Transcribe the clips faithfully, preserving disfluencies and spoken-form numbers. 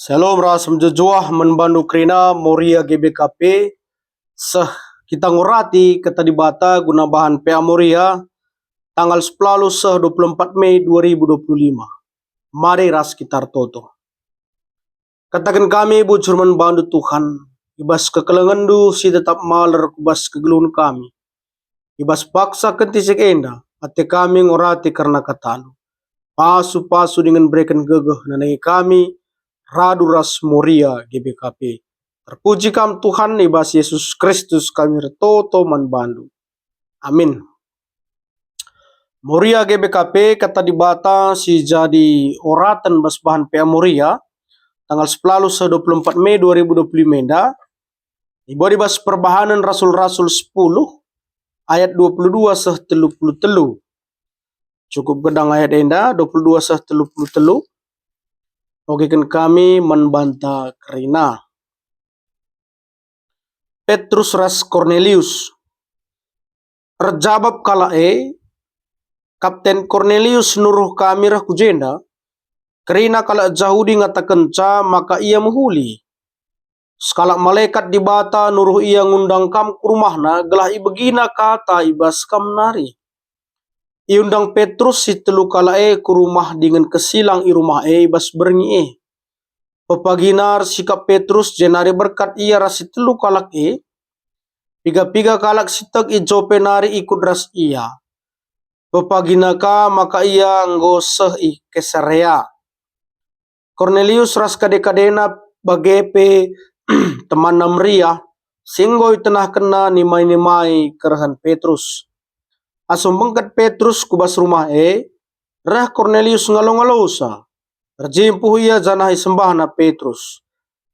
Shalom ras mejuah-juah man bandu kerina Moria G B K P. Seh kita ngurati Kata Dibata guna bahan P A Moria, tanggal sepuluh seh dua puluh empat Mei dua ribu dua puluh lima. Mari ras kita ertoto. Kataken kami bujur man bandu Tuhan, i bas kekelengenNdu si tetap maler ku bas kegeluhen kami. I bas paksa kentisik enda, ate kami ngurati kerna kataNdu. Pasu-pasu dingen bereken gegeh nandangi kami, radu ras Moria G B K P. Terpuji Kam Tuhan, i bas Yesus Kristus kami ertoto man bandu. Amin. Moria G B K P, Kata Dibata si jadi oraten bas bahan P A Moria, tanggal sepuluh seh dua puluh empat Mei dua ribu dua puluh lima enda, ibuat i bas Perbahanen Rasul-Rasul sepuluh ayat dua puluh dua seh telu puluh telu. Cukup gedang ayat enda, dua puluh dua seh telu puluh telu. Ogeken kami man banta kerina. Petrus ras Kornelius. Erjabap kalak e, "Kapten Kornelius nuruh kami reh ku jenda. Kerina kalak Jahudi ngatakenca maka ia mehuli. Sekalak malekat Dibata nuruh ia ngundang kam ku rumahna gelah ibegina kata i bas kam nari." Iundang Petrus si telu kalak e ku rumah dingen kesilang i rumah e i bas berngi e. Pepagina ersikap Petrus jenari berkat ia ras si telu kalak e. Piga-piga kalak si tek i Jope nari ikut ras ia. Pepagina ka maka ia enggo seh i Kesarea. Kornelius ras kade-kadena bage pe temanna meriah, si enggo itenahkenna nimai-nimai kerehen Petrus. Asum bengket Petrus ku bas rumah e, reh Kornelius ngalo-ngalosa. Erjimpuh ia janah isembahna Petrus.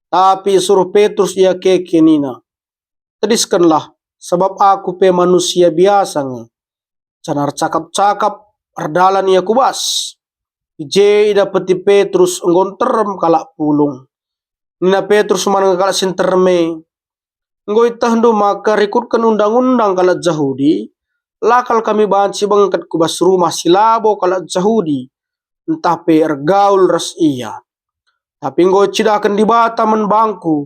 Tapi isuruh Petrus ia keke nina, "Tediskenlah, sabap aku pe manusia biasa nge." Janah ercakap-cakap erdalan ia ku bas. I je idapeti Petrus enggo nterem kalak pulung. Nina Petrus man kalak si nterem e, "Enggo itehndu maka rikutken undang-undang kalak Jahudi, la kal kami banci bengket ku bas rumah si labo kalak Jahudi, ntah pe ergaul ras ia. Tapi enggo icidahken Dibata man bangku,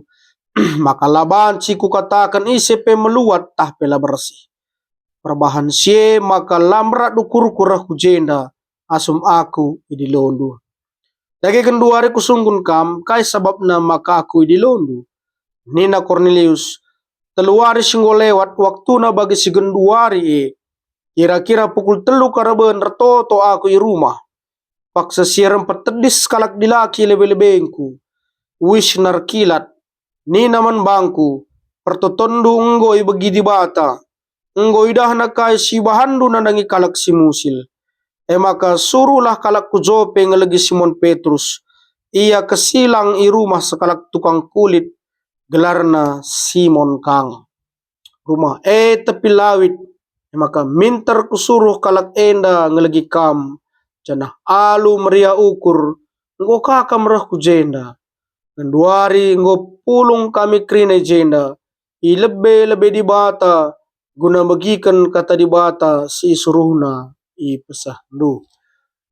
maka la banci kukataken ise pe meluat tah pe la bersih. Perbahan si e maka la merat ukurku reh ku jenda asum aku idilondu. Dage genduari kusungkun kam, kai sabapna maka aku idilondu?" Nina Kornelius, "Telu wari si enggo lewat, waktuna bagi si genduari e. Kira-kira pukul telu karaben ertoto aku i rumah. Paksa si e rempet tedis kalak dilaki lebe-lebengku. Uisna erkilat. Nina man bangku, 'Pertotonndu enggo ibegi Dibata. Enggo idahna kai si ibahanndu nandangi kalak si musil.' E maka suruhlah kalak ku Jope ngelegi Simon Petrus. Ia kesilang i rumah sekalak tukang kulit, gelarna Simon kang. Rumah e tepi lawit. E maka minter kusuruh kalak enda ngelegi kam, janah alu meriah ukur, enggo ka kam reh ku jenda. Genduari enggo pulung kami kerina i jenda, i lebe-lebe Dibata, guna megiken Kata Dibata si isuruhNa ipesehndu."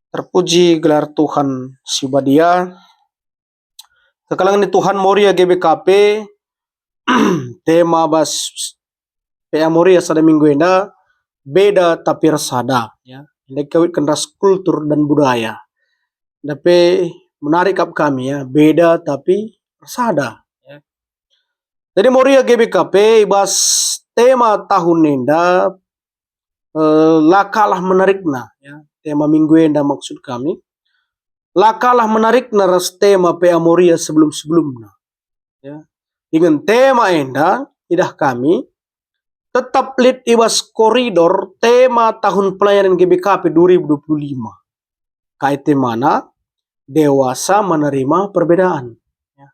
Terpuji gelar Tuhan si badia. Kekelengen ni Tuhan, Moria G B K P, tema bas P A Moria sada minggu enda, beda tapi ersada, ya. Enda ikawitken ras kultur dan budaya. Enda pe menarik kap kami, ya, beda tapi ersada, ya. Jadi Moria G B K P i bas tema tahun enda, eh, la kalah menarikna, ya. Tema minggu enda maksud kami, la kalah menarikna ras tema P A Moria sebelum-sebelumna. Ya. Dingen tema enda, idah kami, tetap lit i bas koridor tema tahun pelayanan G B K P dua ribu dua puluh lima. Kai temana? Dewasa menerima perbedaan. Ya.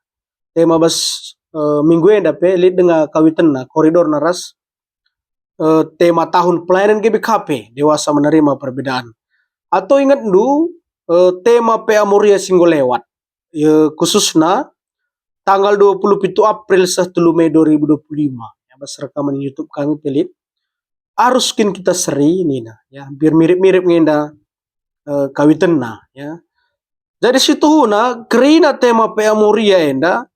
Tema bas, eh, minggu enda pe lit denga kawitenna, koridorna ras, eh, tema tahun pelayanan G B K P, dewasa menerima perbedaan. Atau ingetndu, eh, tema P A Moria si enggo lewat, eh, khususna tanggal dua puluh pitu April seh telu Mei dua ribu dua puluh lima. Ya, bas rekaman YouTube kami pe lit. Arus kin kita seri nina, ya, hampir mirip-mirip nge enda, eh, kawitenna, ya. Jadi situhuna kerina tema P A Moria enda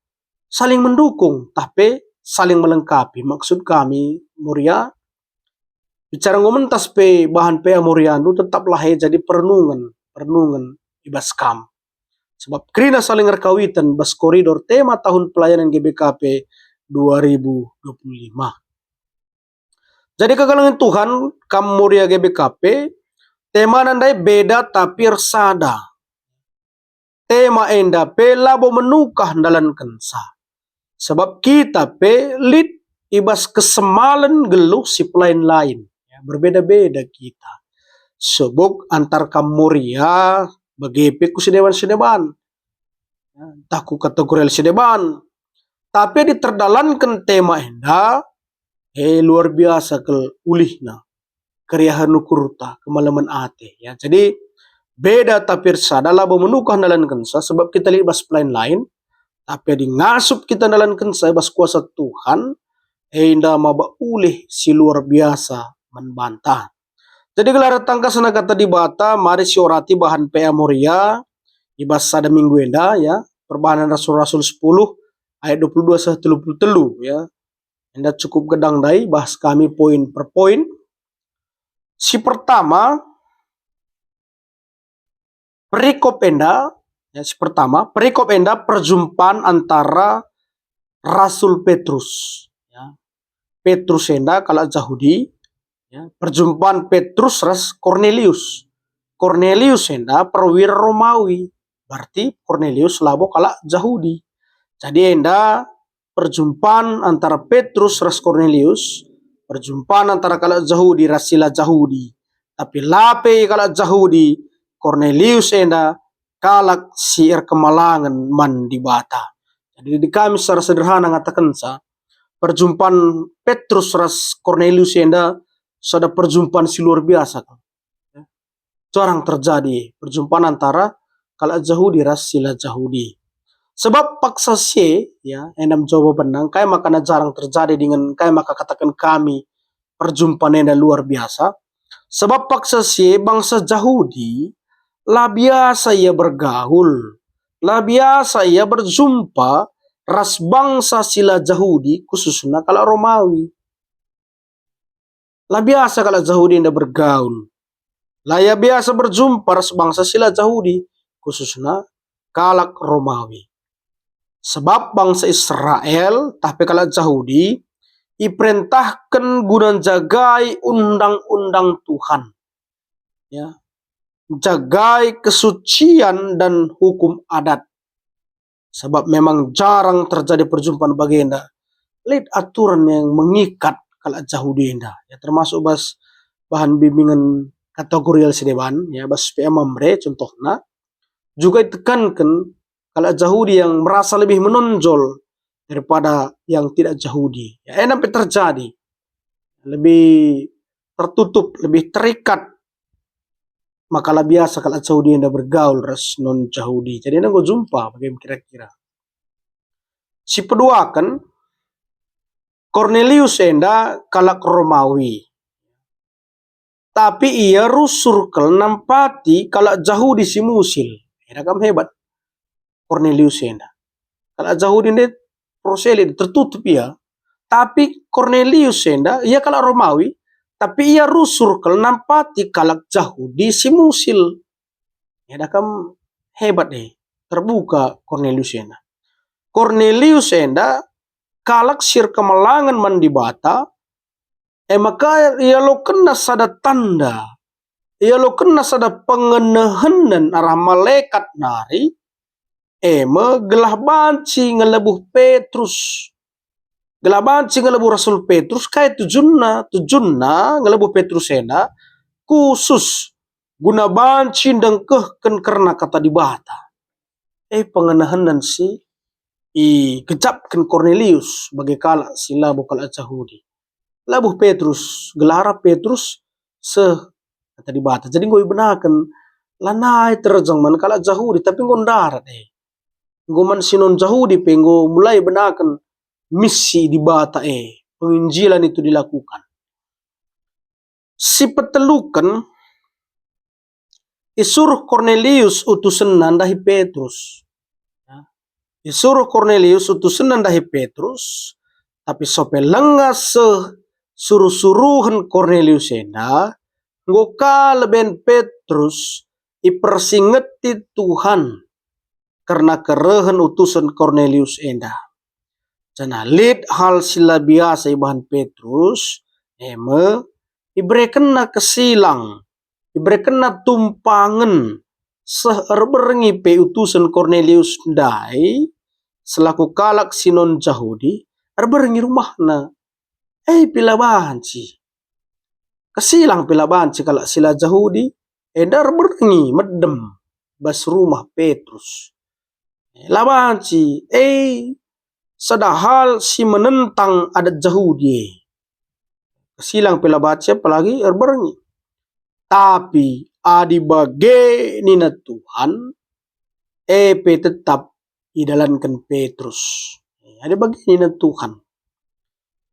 saling mendukung, tah pe saling melengkapi. Maksud kami, Moria, bicara enggo mentas pe bahan P A Moriandu, tetaplah e jadi perenungen, perenungen i bas kam. Sebab kerina saling erkawiten bas koridor tema tahun pelayanan G B K P dua ribu dua puluh lima. Jadi kekelengen Tuhan, kam Moria G B K P, temana ndai beda tapi ersada. Tema enda pe labo menukah ndalankenca. Sebab kita pe lit i bas kesemalen geluh si pelain-lain. Ya, berbeda-beda kita. Subuk antar kam Moria, bage pe ku si deban-si deban. Ya, ntah ku kategori si deban. Tapi adi terdalanken tema enda, eh, luar biasa kal ulihna, keriahen ukurta, kemalemen ate, ya. Jadi, beda tapi ersada labo menukah ndalankenca, sebab kita lit bas pelain-lain, tapi adi ngasup kita ndalankenca i bas kuasa Tuhan, eh, enda maba ulih si luar biasa man banta. Jadi, gelah tangkasna Kata Dibata, mari siorati bahan P A Moria i bas sada minggu enda, ya, Perbahanen Rasul-Rasul sepuluh ayat dua puluh dua seh telu puluh telu, ya. Enda cukup gedang ndai, bahas kami poin per poin. Si pertama, perikop enda, ya, si pertama, perikop enda perjumpaan antara Rasul Petrus, ya. Petrus enda kalak Jahudi, ya, perjumpaan Petrus ras Kornelius. Kornelius enda perwira Romawi, berarti Kornelius labo kalak Jahudi. Jadi enda perjumpaan antara Petrus ras Kornelius, perjumpaan antara kalak Jahudi ras si la Jahudi. Tapi la pe kalak Jahudi, Kornelius enda kalak si erkemalangen man Dibata. Jadi, di kami secara sederhana ngatakenca, perjumpaan Petrus ras Kornelius enda sada perjumpaan si luar biasa. Jarang terjadi perjumpaan antara kalak Jahudi ras si la Jahudi. Sebab paksa si e, ya, enda me jawabenna, engkai maka jarang terjadi dingen engkai maka kataken kami perjumpaan enda luar biasa? Sebab paksa si e bangsa Jahudi la biasa ia bergaul, la biasa ia berjumpa ras bangsa si la Jahudi, khususna kalak Romawi. La biasa kalak Jahudi enda bergaul. La ia biasa berjumpa ras bangsa si la Jahudi, khususna kalak Romawi. Sebab bangsa Israel, tah pe kalak Jahudi, iperentahken guna njagai undang-undang Tuhan. Ya. Njagai kesucian dan hukum adat. Sebab memang jarang terjadi perjumpaan bagenda. Lit aturan yang mengikat kalak Jahudi enda. Ya, termasuk bas bahan bimbingen kategorial si deban, ya, bas P A Mamre contohna, juga itekanken kalak Jahudi yang merasa lebih menonjol daripada yang tidak Jahudi. Ya, enda pe terjadi. Lebih tertutup, lebih terikat. Maka la biasa kalak Jahudi enda bergaul ras non-Jahudi. Jadi enda enggo jumpa bage kira-kira. Si peduaken, Kornelius enda kalak Romawi. Tapi ia rusur kal nampati kalak Jahudi si musil. Enda kam hebat. Kornelius enda. Kalak Jahudi ndai proselin, tertutup ia. Tapi Kornelius enda, ia kalak Romawi, tapi ia rusur kal nampati kalak Jahudi si musil. Enda kam hebat e, terbuka Kornelius enda. Kornelius enda kalak si erkemalangen man Dibata, e maka ialokenna sada tanda, ialokenna sada pengenehenen arah malekat nari, e me gelah banci ngelebuh Petrus. Gelah banci ngelebuh Rasul Petrus, kai tujunna? Tujunna ngelebuh Petrus enda khusus guna banci ndengkehken kerna Kata Dibata. E pengenehenen si igejapken Kornelius bage kalak si labo kalak Jahudi. Lebuh Petrus, gelah arah Petrus seh Kata Dibata. Jadi enggo ibenaken, lanai terjeng man kalak Jahudi, tapi enggo ndarat e. Enggo man si non-Jahudi pe enggo mulai ibenaken misi Dibata e, penginjilan itu dilakukan. Si peteluken, Isuruh Kornelius utusenna ndahi Petrus. Ya. Isuruh Kornelius utusenna ndahi Petrus, tapi sope langa seh suruh-suruhen Kornelius enda, enggo ka leben Petrus ipersingeti Tuhan kerna kerehen utusen Kornelius enda. Janah lit hal si la biasa ibahan Petrus, e me, iberekenna kesilang, iberekenna tumpangen, seh erberngi pe utusen Kornelius ndai, selaku kalak si non Jahudi, erberngi rumahna. E pe la banci. Kesilang pe la banci kalak si la Jahudi, enda erberngi medem bas rumah Petrus. La banci, e, sada hal si menentang adat Jahudi e. Kesilang pe la banci, apalagi erberngi. Tapi adi bage nina Tuhan, e pe tetap idalanken Petrus. Adi bage nina Tuhan.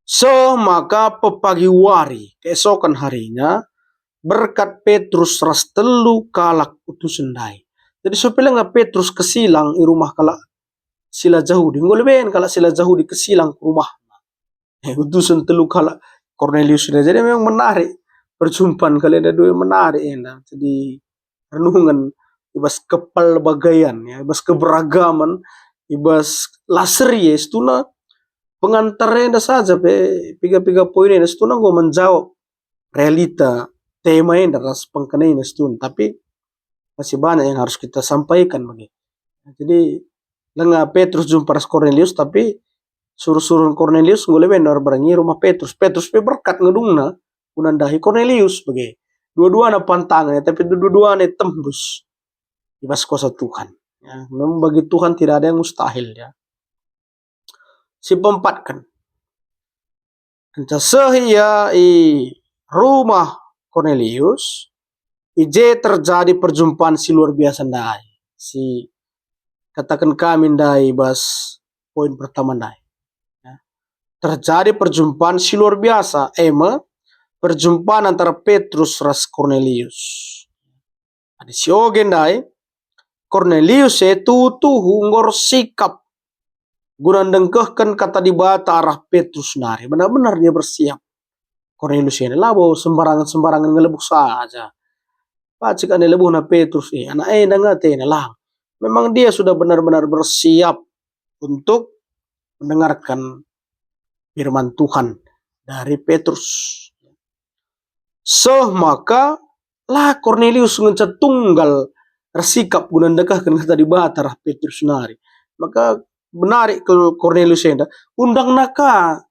Seh maka pepagi wari, keesokan harinya, berkat Petrus ras telu kalak utusen ndai. Jadi sope langa Petrus kesilang i rumah kalak si la Jahudi, enggo leben kalak si la Jahudi kesilang ku rumahna. Eh, utusen telu kalak Kornelius enda. Jadi memang menarik perjumpaan kalian dua, menarik enda. Jadi renungen i bas kepelbagaian, ya, i bas keberagaman, i bas la seri, ya, situhuna pengantar enda saja pe, piga-piga poin enda situhuna enggo menjawab realita tema enda ras pengkenana situhuna. Tapi masih banyak yang harus kita sampaikan bagi. Jadi, langa Petrus jumpa ras Kornelius, tapi suruh-suruhen Kornelius enggo leben erberengi rumah Petrus. Petrus pe berkat ngedungna guna ndahi Kornelius bage. Dua-duana pantangen, tapi dua-duana tembus i bas kuasa Tuhan. Ya, memang bagi Tuhan tidak ada yang mustahil, ya. Si peempatken. Kenca seh ia i rumah Kornelius, i je terjadi perjumpaan si luar biasa ndai, si kataken kami ndai bas poin pertama ndai. Ya. Terjadi perjumpaan si luar biasa, e me, perjumpaan antara Petrus ras Kornelius. Adi si oge ndai, Kornelius e tuhu-tuhu enggo ersikap guna ndengkehken kata Dibata arah Petrus nari. Benar-benar dia bersiap. Kornelius enda labo sembarangen-sembarangen ngelebuh saja. Pacik ane lebuhna Petrus, eh, anak enda nge atena lang. Memang dia sudah benar-benar bersiap untuk mendengarkan firman Tuhan dari Petrus. Seh maka la Kornelius ngenca tunggal ersikap guna ndekahken kata Dibata arah Petrus nari. Maka benari kal Kornelius enda, undangna ka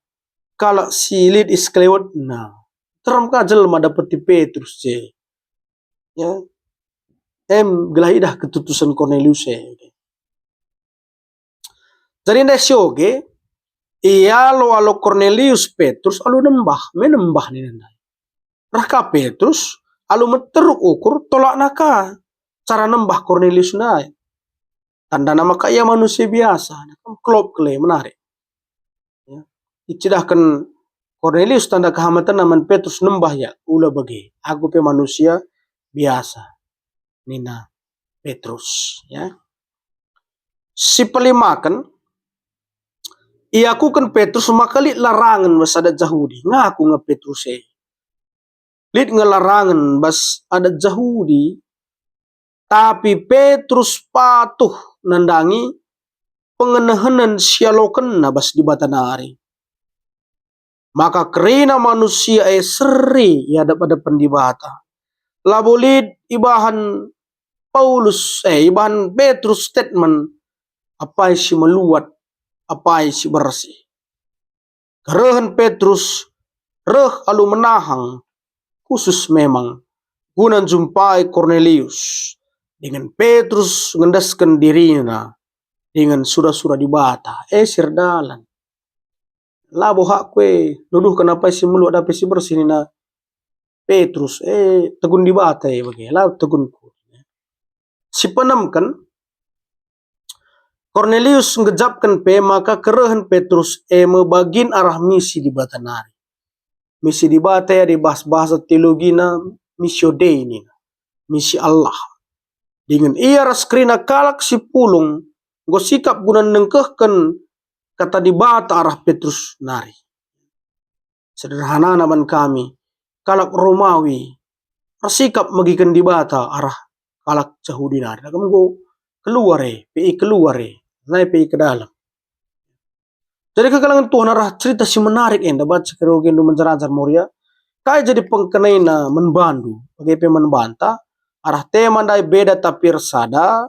kalak si lit i sekelewetna. Terem ka jelma dapeti Petrus je. Ya. Em, gelah idah ketutusen Kornelius e. Jadi ndai si oge, ialo-alo Kornelius Petrus alu nembah, me nembah nina ndai. Reh ka Petrus, alu meteruk ukur, tolakna ka cara nembah Kornelius ndai. Tandana maka ia manusia biasa, klop kele, menarik. Ya. Icidahken Kornelius tanda kehamatenna man Petrus, nembah ia, ula bage, aku pe manusia biasa, nina Petrus, ya. Si pelimaken, iakuken Petrus maka lit larangen bas adat Jahudi, ngaku nge Petrus e. Lit nge larangen bas adat Jahudi, tapi Petrus patuh nandangi pengenehenen si ialokenna bas Dibata nari. Maka kerina manusia e seri i adep-adepen Dibata. Labo lit ibahan Paulus, eh, ibahan Petrus statement, apai si meluat, apai si bersih. Kerehen Petrus reh alu menahang, khusus memang guna njumpai Kornelius, dingen Petrus ngendesken dirina dingen sura-sura Dibata, e si erdalan. Labo hakku e nuduhken apai si meluat, apai si bersih, nina Petrus, e, tegun Dibata e bage, la tegunku. Si peenemken, Kornelius nggejapken pe maka kerehen Petrus e me bagin arah misi Dibata nari. Misi Dibata e adi bahas-bahasa teologina missio Dei nina, misi Allah. Dingen ia ras kerina kalak si pulung enggo sikap guna nengkehken kata Dibata arah Petrus nari. Sederhanana man kami, kalak Romawi ersikap megiken Dibata arah kalak Jahudi nari. Dagem enggo keluar e, pe i keluar e, nai pe i kedalem. Jadi kekelengen Tuhan, arah cerita si menarik enda banci kegeluhenndu menjerajar Moria, kai jadi pengkenaina man bandu, bage pe man banta, arah tema ndai beda tapi ersada,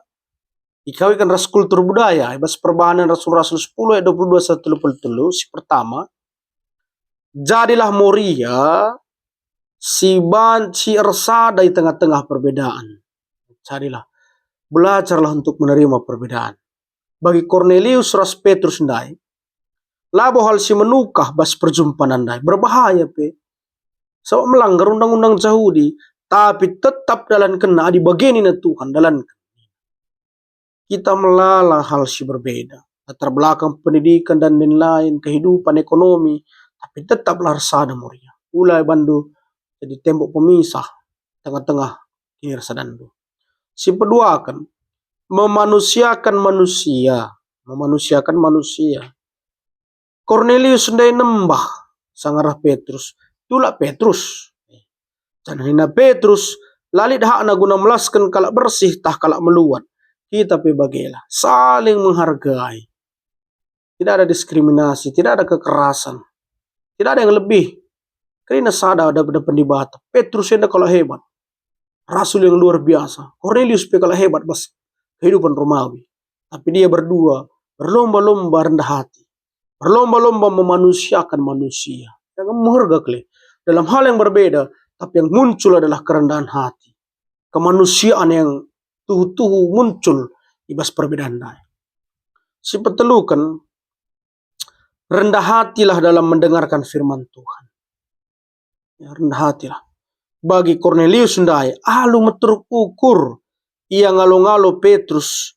ikawitken ras kultur budaya, i bas Perbahanen Rasul-Rasul sepuluh ayat dua puluh dua sampai tiga puluh telu, si pertama, jadilah Moria si banci ersada i tengah-tengah perbedaan. Jadilah, belajarlah untuk menerima perbedaan. Bagi Kornelius ras Petrus ndai, labo hal si menukah bas perjumpanan ndai, berbahaya pe. Sabap melanggar undang-undang Jahudi, tapi tetap dalankenna adi bage nina Tuhan, dalanken. Kita melala hal si berbeda, latar belakang pendidikan dan lain-lain, kehidupan ekonomi, tapi tetaplah ersada Moria. Ula bandu jadi tembok pemisah tengah-tengah kinirsadanndu. Si peduaken, memanusiakan manusia, memanusiakan manusia. Kornelius ndai nembah sanga reh Petrus, "Tulak Petrus." Janah nina Petrus, "La lit hakna guna melasken kalak bersih tah kalak meluat. Kita pe bagela, saling menghargai. Tidak ada diskriminasi, tidak ada kekerasan, tidak ada yang lebih." Kerina sada ada pada Dibata. Petrus enda kalak hebat, rasul yang luar biasa. Kornelius pe kalak hebat bas kehidupan Romawi. Tapi dia berdua berlomba-lomba rendah hati, berlomba-lomba memanusiakan manusia. Yang meherga kali dalam hal yang berbeda, tapi yang muncul adalah kerendahan hati, kemanusiaan yang tuhu-tuhu muncul i bas perbedaan ndai. Si peteluken, rendah hatilah dalam mendengarkan firman Tuhan. Ya, rendah hatilah. Bagi Kornelius ndai, alu meteruk ukur ia ngalo-ngalo Petrus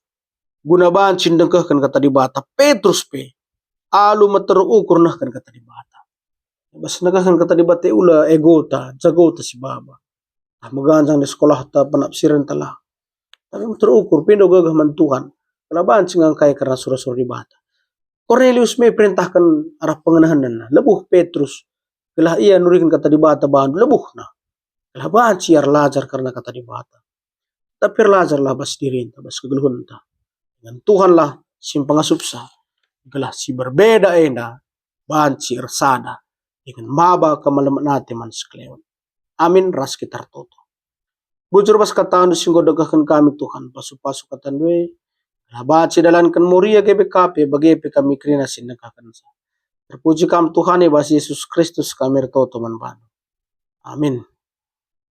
guna banci ndengkehken kata Dibata. Petrus pe alu meteruk ukur nehken kata Dibata. Bas nehken kata Dibata ula egota, jagota si baba. Tah meganjang di sekolahta penafsirenta lah. Tapi terukur, pindo gegeh man Tuhan. Kala banci ngangkai kerna sura-sura Dibata. Kornelius me perentahken arah pengenehenna. Lebuh Petrus, gelah ia nuriken kata Dibata bandu, lebuhna. Gelah banci ia erlajar kerna kata Dibata. Tapi erlajarlah bas dirinta, bas kegeluhenta. Dengan Tuhanlah si mpengasupsa. Gelah si berbeda enda banci ersada. Dengan maba kemalemen ate man sekelewen. Amin ras kita ertoto. Bujur bas katandu si enggo dengkehken kami, Tuhan, pasu-pasu katandu e, gelah banci dalanken Moria G B K P, bage pe kami kerina si ndengkehkenca. Terpuji Kam, Tuhan, i bas Yesus Kristus kami ertoto man bandu. Amin.